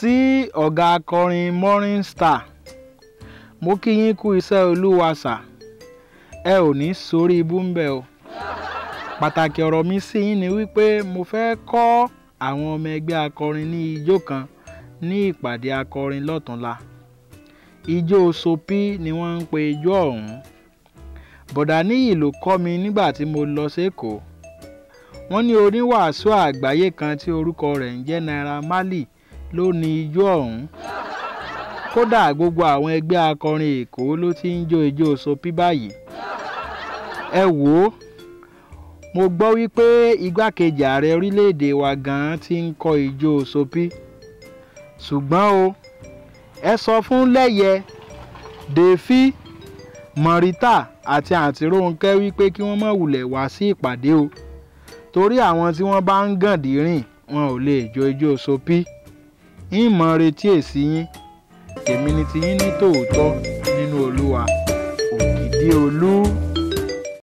Sí ọ̀gá akọrin Morning Star, mo kí yín kú iṣẹ́ Olúwa sà, ẹ ò ní sórí ibú ń bẹ̀ o. Pàtàkì ọ̀rọ̀ mi sí yín ni wípé mo fẹ́ kọ́ àwọn ọmọ ẹgbẹ́ akọrin ní ijó kan ní ìpàdé akọrin lọ́túnla. Ijó sopí ni wọ́n ń pe ijó ọ̀hún. Bọ̀dá Níyì ló kọ́ mi nígbà tí mo lọ sékòó. Wọ́n ní oníwàásù àgbáyé kan tí orúkọ rẹ̀ ń jẹ́ Naira Marley ló ní ijó ọ̀hún. Kódà gbogbo àwọn ẹgbẹ́ akọrin Èkó ló ti ń jó ijó sopí báyìí. Ẹ wò ó, mo gbọ́ wípé igbákejì ààrẹ orílẹ̀-èdè wa gan-an ti ń kọ́ ijó sopí. Ṣùgbọ́n o, ẹ sọ fún Lẹ́yẹ, Dèfí, Mọ̀rítà àti Àǹtí Rónkẹ́ wípé kí wọ́n má wulẹ̀ wá sí ìpàdé o, torí àwọn tí wọ́n bá ń gàndí rìn wọn ò lè jó ijó sopí. Ń mọ retí èsì yín, èmi ni tiyín ní tòótọ́ nínú Olúwa. Òkìdí Olú.